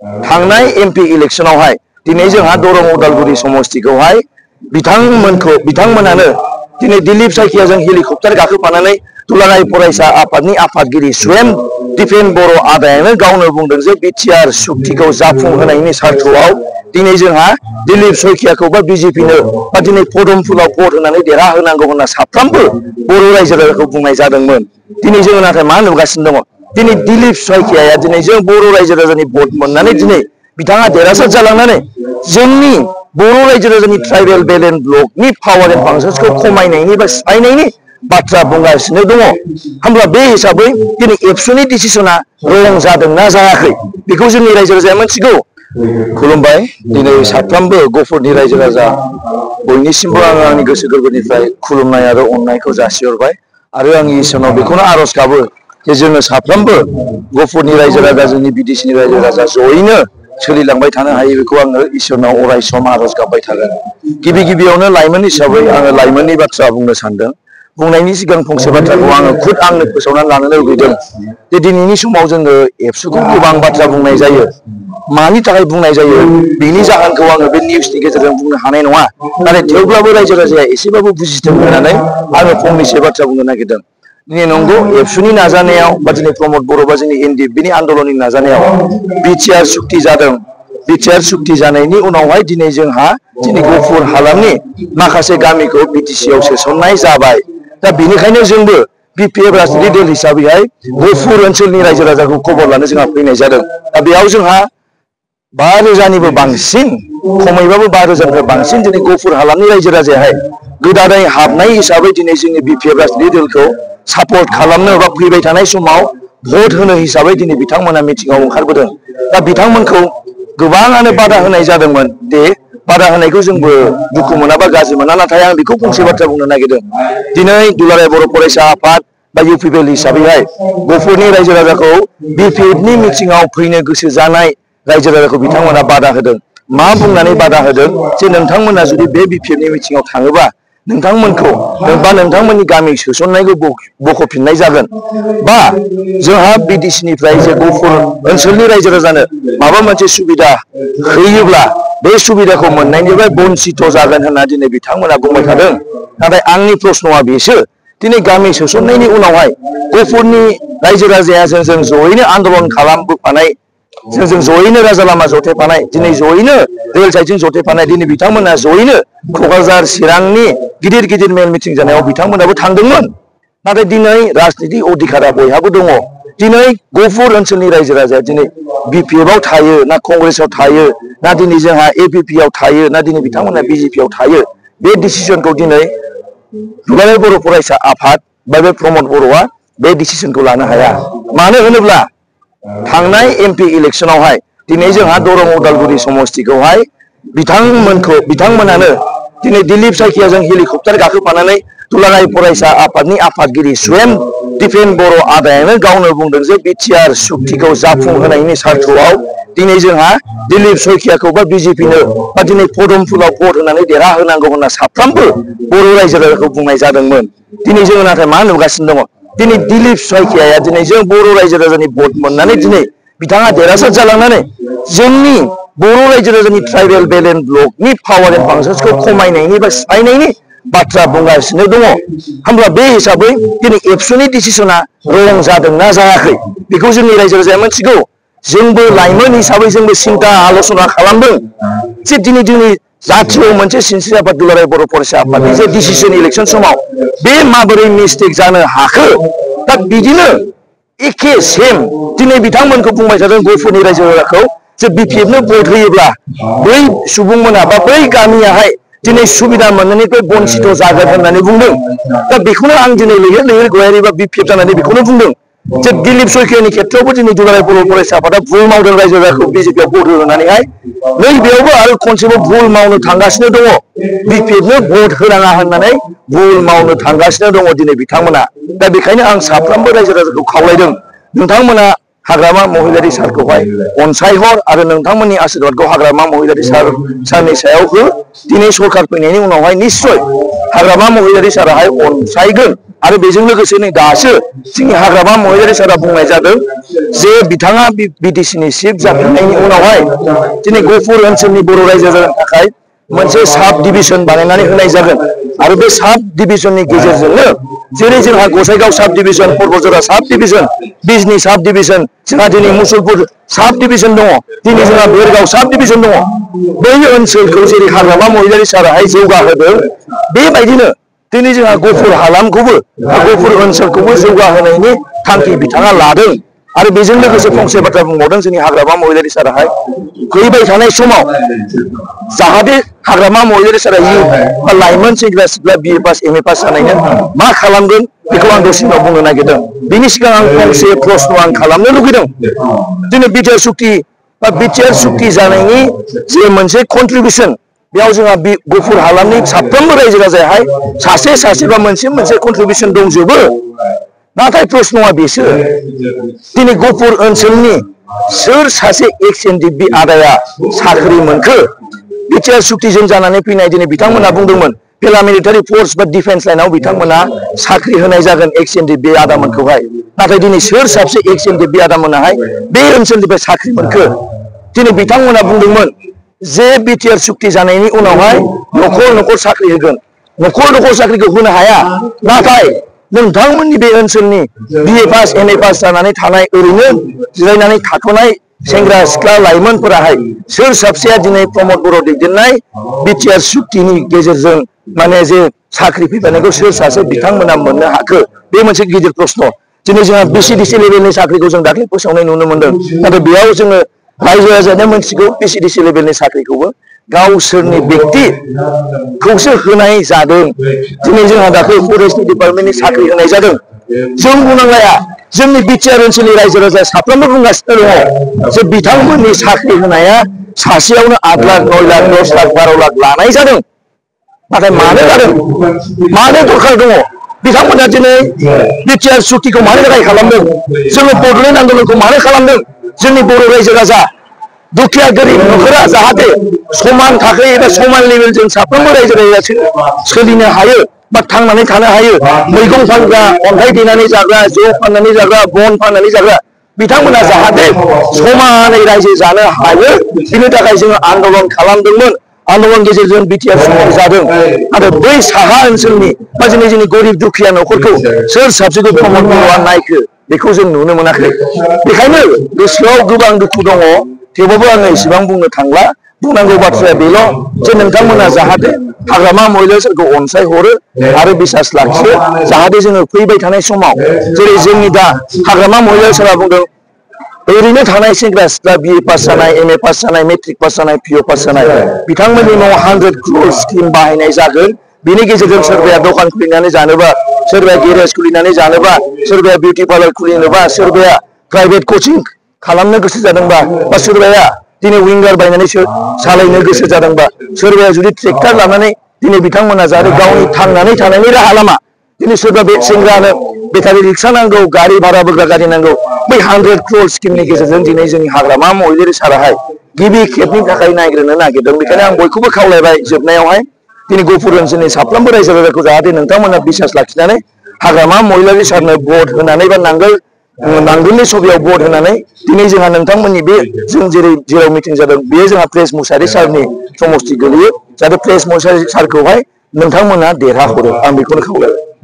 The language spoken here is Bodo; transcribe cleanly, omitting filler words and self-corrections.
थांनाय एमपि इलेक्शनावहाय दिनै जोंहा दरं उदालगुरि समस्तिखौहाय बिथांमोनानो दिनै दिलीप सायखियाजों हेलिकप्टार गाखोफानानै दुलाराय फरायसा आफादनि आफादगिरि स्वयं दिपेन बर' आदायानो गावनो बुंदों जे बिटिआर सुक्तिखौ जाफुंहोनायनि सार्थआव दिनै जोंहा दिलीप सायखियाखौ बा बिजेपिनो बा दिनै पदमफुलाव भट होनानै देरहाहोनांगौ होनना साफ्रोमबो बर' रायजो राजाखौ बुंनाय जादोंमोन। दिनै जोङो नाथाय मा नुगासिनो दङ दिनै दिलीप सायखियाया दिनै जों बर' रायजो राजानि भट मोननानै दिनै बिथाङा देरहासार जालांनानै जोंनि बर' रायजो राजानि ट्राइबेल बेलेन्स ब्लकनि पावार एन्ड फांसन्सखौ खमायनायनि बा सिफायनायनि बाथ्रा बुंगासिनो दङ। होमब्ला बे हिसाबै दिनै एबसुनि डिसिसना रं जादोंना जायाखै बेखौ जोंनि रायजो राजाया मिथिगौ। खुलुमबाय। दिनै साफ्रोमबो गफुरनि रायजो राजा बयनिसिमबो आंनि गोसो गोरबोनिफ्राय खुलुमनाय आरो अननायखौ जासिहरबाय आरो आंनि इसोरनाव बेखौनो आरज गाबो जे जोङो साफ्रोमबो गफुरनि रायजो राजा जोंनि बिटिसिनि रायजो राजा जयैनो सोलिलांबाय थानो हायो बेखौ आङो इसोरनाव अराय सम आरज गाबबाय थागोन। गिबियावनो लाइमोन हिसाबै आङो लाइमोननि बाथ्रा बुंनो सानदों। बुंनायनि सिगां फंसे बाथ्राखौ आङो खुद आंनो फोसावनानै लानो लुबैदों जे दिनैनि समाव जोङो एबसुखौ गोबां बाथ्रा बुंनाय जायो। मानि थाखाय बुंनाय जायो बेनि जाहोनखौ आङो बे निउसनि गेजेरजों बुंनो हानाय नङा, नाथाय थेवब्लाबो रायजो राजाया एसेबाबो बुजिथों होननानै आङो फंनैसो बाथ्रा बुंनो नागिरदों। दिनै नंगौ एबसुनि नाजानायाव बा दिनै प्रमद बर' बा जोंनि एनडिएफबिनि आन्दलननि नाजानायाव बिटिआर सुक्ति जादों। बिटिआर सुक्ति जानायनि उनावहाय दिनै जोंहा दिनै गफुर हालामनि माखासे गामिखौ बिटिसिआव सोसननाय जाबाय। दा बेनिखायनो जोंबो बिपिएफ राजनिति दल हिसाबैहाय गफुर ओनसोलनि रायजो राजाखौ खबर लानो जोंहा फैनाय जादों। दा बेयाव जोंहा 5,000निबो बांसिन खमैबाबो 5,000निफ्राय बांसिन दिनै गफुर हालामनि रायजो राजायाहाय गोदानै हाबनाय हिसाबै दिनै जोंनि बिपिएफ राजनिति दलखौ सापर्ट खालामनो बा फैबाय थानाय समाव भट होनो हिसाबै दिनै बिथांमोना मिटिंआव ओंखारबोदों। दा बिथांमोनखौ गोबाङानो बादा होनाय जादोंमोन। दे बादा होनायखौ जोंबो दुखु मोना बा गाज्रि मोना, नाथाय आं बेखौ फंसे बाथ्रा बुंनो नागिरदों। दिनै दुलाराय बर' फरायसा आफाद बा इउपिपिएल हिसाबैहाय गफुरनि रायजो राजाखौ बिपिएफनि मिटिंआव फैनो गोसो जानाय रायजो राजाखौ बिथांमोना बादा होदों। मा बुंनानै बादा होदों जे नोंथांमोना जुदि बे बिपिएफनि मिटिंआव थाङोबा नोंथांमोनखौ बा नोंथांमोननि गामि सोसननायखौ बख'फिननाय जागोन, बा जोंहा बिटिसिनिफ्राय जे गफुर ओनसोलनि रायजो राजानो माबा मोनसे सुबिदा होयोब्ला बे सुबिदाखौ मोननायनिफ्राय बन्सित जागोन होनना दिनै बिथांमोना बुंबाय थादों। नाथाय आंनि प्रश्नआ बेसो दिनै गामि सोसननायनि उनावहाय गफुरनि रायजो राजाया जोंजों जयैनो आन्दलन खालामबोफानाय, जोंजों जयैनो राजा लामा जथायफानाय, दिनै जयैनो रेल साइडजों जथायफानाय, दिनै बिथांमोना जयैनो क'क्राझार चिरांनि गिदिर गिदिर मेल मिटिं जानायाव बिथांमोनाबो थांदोंमोन। नाथाय दिनै राजनिति अधिकारा बयहाबो दङ। दिनै गफुर ओनसोलनि रायजो राजाया दिनै बिपिएफआव थायो ना कंग्रेसआव थायो ना दिनै जोंहा एपिपिआव थायो ना दिनै बिथांमोना बिजेपिआव थायो, बे डिसिसनखौ दिनै दुलाराय बर' फरायसा आफाद बा बे प्रमद बर'आ बे डिसिसनखौ लानो हाया। मानो होनोब्ला थांनाय एमपि इलेक्शनावहाय दिनै जोंहा दरं उदालगुरि समस्तिखौहाय बिथांमोनानो दिनै दिलीप सायखियाजों हेलिकप्टार गाखोफानानै दुलाराय फरायसा आफादनि आफादगिरि स्वयं दिपेन बर' आदायानो गावनो बुंदों जे बिटिआर सुक्तिखौ जाफुंहोनायनि सार्थआव दिनै जोंहा दिलीप सायखियाखौ बा बिजेपिनो बा दिनै पदमफुलाव भट होनानै देरहाहोनांगौ होनना साफ्रोमबो बर' रायजो राजाखौ बुंनाय जादोंमोन। दिनै जोङो नाथाय मा नुगासिनो दङ दिनै दिलीप सायखियाया दिनै जों बर' रायजो राजानि भट मोननानै दिनै बिथाङा देरहासार जालांनानै जोंनि बर' रायजो राजानि ट्राइबेल बेलेन्स ब्लकनि पावार एन्ड फांसन्सखौ खमायनायनि बा सिफायनायनि बाथ्रा बुंगासिनो दङ। होमब्ला बे हिसाबै दिनै एबसुनि डिसिसना रं जादोंना जायाखै बेखौ जोंनि रायजो राजाया मिथिगौ। जोंबो लाइमोन हिसाबै जोंबो सिन्था आल'सना खालामदों जे दिनै जोंनि जाथियाव मोनसे सिनस्रि आफाद दुलाराय बर' फरायसा आफादनि जे डिसिसन इलेक्सन समाव बे माबोरै मिस्टेक जानो हाखो। दा बिदिनो एखे सेम दिनै बिथांमोनखौ बुंबाय थादों गफुरनि रायजो राजाखौ जे बिपिएफनो भट होयोब्ला बै सुबुंमोना बा बै गामियाहाय दिनै सुबिदा मोननायनिफ्राय बन्सित जागोन होननानै बुंदों। दा बेखौनो आं दिनै लैहोर लैहोर गयारि बा बिपिएफ जानानै बेखौनो बुंदों जे दिलीप सायखियानि खेथ्रआवबो दिनै दुलाराय बर' फरायसा आफादा भुल मावदों रायजो राजाखौ बिजेपिआव भट होनानैहाय नैबेयावबो आरो खनसेबो भुल मावनो थांगासिनो दङ। बिपिएफनो भट होनाङा होननानै भुल मावनो थांगासिनो दङ दिनै बिथांमोना। दा बेखायनो आं साफ्रोमबो रायजो राजाखौ खावलायदों नोंथांमोना हाग्रामा महिलारि सारखौहाय अनसायहर आरो नोंथांमोननि आशीर्बादखौ हाग्रामा महिलारि सारनि सायाव हो। दिनै सरकार फैनायनि उनावहाय निश्चय हाग्रामा महिलारि साराहाय अनसायगोन आरो बेजों लोगोसे नै दासो जोंनि हाग्रामा महिलारि सारा बुंनाय जादों जे बिथाङा बिटिसिनि चिफ जाफिननायनि उनावहाय दिनै गहपुर ओनसोलनि बर' रायजो जानो थाखाय मोनसे साब डिभिजन बानायनानै होनाय जागोन आरो बे साब डिभिजननि गेजेरजोंनो जेरै जोंहा गसाइगाव साब डिभिजन पर्बतजरा साब डिभिजन बिजनी साब डिभिजन जोंहा दिनै मुसलपुर साब डिभिजन दङ दिनै जोंहा बेरगाव साब डिभिजन दङ बै ओनसोलखौ जेरै हाग्रामा महिलारि साराहाय जौगाहोदों बेबायदिनो दिनै जोंहा गहपुर हालामखौबो गहपुर ओनसोलखौबो जौगाहोनायनि थांखि बिथाङा लादों आरो बेजों लोगोसे फंसे बाथ्रा बुंबावदों जोंनि हाग्रामा महिलारि साराहाय फैबाय थानाय समाव जाहाथे हाग्रामा महिलारि सारा बा लाइमोन सेंग्रा सिख्ला BA पास MA पास जानायनो मा खालामगोन बेखौ आं दसे उनाव बुंनो नागिरदों बिनि सिगां आं फंसे प्रश्न आं खालामनो लुगैदों दिनै बिटिआर सुक्ति बा बिटिआर सुक्ति जानायनि जे मोनसे कन्ट्रिबिउसन बेयाव जोंहा गहपुर हालामनि साफ्रोमबो रायजो राजायाहाय सासे सासे बा मोनसे कन्ट्रिबिउसन दंजोबो नाथाय प्रश्नआ बेसो दिनै गहपुर ओनसोलनि सोर सासे एक्स एनडिपि आदाया साख्रि मोनखो बिटिआर सुक्तिजों जानानै फैनाय दिनै बिथांमोना बुंदोंमोन पेरामिलिटारि फोर्स बा डिफेन्स लाइनाव बिथांमोना साख्रि होनाय जागोन एक्स एनडिपि आदामोनखौहाय नाथाय दिनै सोर सासे एक्स एनडिपि आदामोनाहाय बे ओनसोलनिफ्राय साख्रि मोनखो दिनै बिथांमोना बुंदोंमोन जे बिटिआर सुक्ति जानायनि उनावहाय न'खर न'खर साख्रि होगोन न'खर साख्रिखौ होनो हाया नाथाय नोंथांमोननि बे ओनसोलनि BA पास MA पास जानानै थानाय ओरैनो जिरायनानै थाथ'नाय सेंग्रा सिख्ला लाइमोनफोराहाय सोर सासेया दिनै प्रमद बर' दैदेननाय बिटिआर सुक्तिनि गेजेरजों माने जे साख्रि फैफानायखौ सोर सासे बिथांमोना मोननो हाखो बे मोनसे गिदिर प्रश्न दिनै जोंहा BCDC लेभेलनि साख्रिखौ जों दाख्लै फोसावनाय नुनो मोनदों नाथाय बेयाव जोङो रायजो राजानो मोनथिगौ BCDC लेभेलनि साख्रिखौबो गावसोरनि व्यक्तिखौसो होनाय जादों दिनै जोंहा दाख्लै फरेस्टनि डिपार्टमेन्टनि साख्रि होनाय जादों जों बुंनांलाया जोंनि बिटिआर ओनसोलनि रायजो राजा साफ्रोमबो बुंगासिनो दङ जे बिथांमोननि साख्रि होनाया सासेयावनो 8 लाख 9 लाख 10 लाख 12 लाख लानाय जादों नाथाय मानो जादों मानो दरखार दङ बिथांमोना दिनै बिटिआर सुक्तिखौ मानो थाखाय खालामदों जोङो बड'लेण्ड आन्दलनखौ मानो खालामदों जोंनि बर' रायजो राजा दुखिया गोरिब न'खरा जाहाथे समान थाखो एबा समान लेभेलजों साफ्रोमबो रायजो राजाया सोलिनो हायो बा थांनानै थानो हायो मैगं फानग्रा अन्थाइ देनानै जाग्रा जौ फाननानै जाग्रा बन फाननानै जाग्रा बिथांमोना जाहाथे समानै रायजो जानो हायो बिनि थाखाय जोङो आन्दलन खालामदोंमोन आन्दलन गेजेरजों बिटिआर सुक्ति जादों आरो बै साहा ओनसोलनि बा जोंनि गोरिब दुखिया न'खरखौ सोर साबसिखौ प्रमद बर'आ नायखो बेखौ जों नुनो मोनाखै बेखायनो गोसोआव गोबां दुखु दङ थेवबाबो आङो एसेबां बुंनो थांला बुंनांगौ बाथ्राया बेल' जे नोंथांमोना जाहाथे हाग्रामा महिलारिखौ अनसायहरो आरो बिसास लाखियो जाहाथे जोङो फैबाय थानाय समाव जेरै जोंनि दा हाग्रामा महिलारिफोरा बुंदों ओरैनो थानाय सेंग्रा सिख्ला BA पास जानाय MA पास जानाय मेट्रिक पास जानाय PO पास जानाय बिथांमोननि न'आव 100 crore स्किम बाहायनाय जागोन बिनि गेजेरजों सोरबाया दखान खुलिनानै जानोबा सोरबाया गेरेज खुलिनानै जानोबा सोरबाया बिउटि पार्लार खुलिनोबा सोरबाया प्राइभेट कचिं खालामनो गोसो जादोंबा बा सोरबाया दिनै विंगार बायनानै सालायनो गोसो जादोंबा सोरबाया जुदि ट्रेक्टर लानानै दिनै बिथांमोना जाहाथे गावनि थांनानै थानायनि राहा लामा दिनै सोरबा बे सेंग्रानो बेटारि रिक्सा नांगौ गारि भारा बोग्रा गारि नांगौ बै 100 crore स्किमनि गेजेरजों दिनै जोंनि हाग्रामा महिलारि साराहाय गिबि खेबनि थाखाय नायग्रोनो नागिरदों बेखायनो आं बयखौबो खावलायबाय जोबनायावहाय दिनै गहपुर ओनसोलनि साफ्रोमबो रायजो राजाखौ जाहाथे नोंथांमोना बिसास लाखिनानै हाग्रामा महिलारि सारनो भट होनानै बा नांगोलनि सभायाव भट होनानै दिनै जोंहा नोंथांमोननि बे जों जेराव मिटिं जादों बेयो जोंहा प्रेस मुसाहारि सारनि समस्ति गोलैयो जाहाथे प्रेस मुसाहारि सारखौहाय नोंथांमोना देरहाहरो आं बेखौनो खावलायबाय।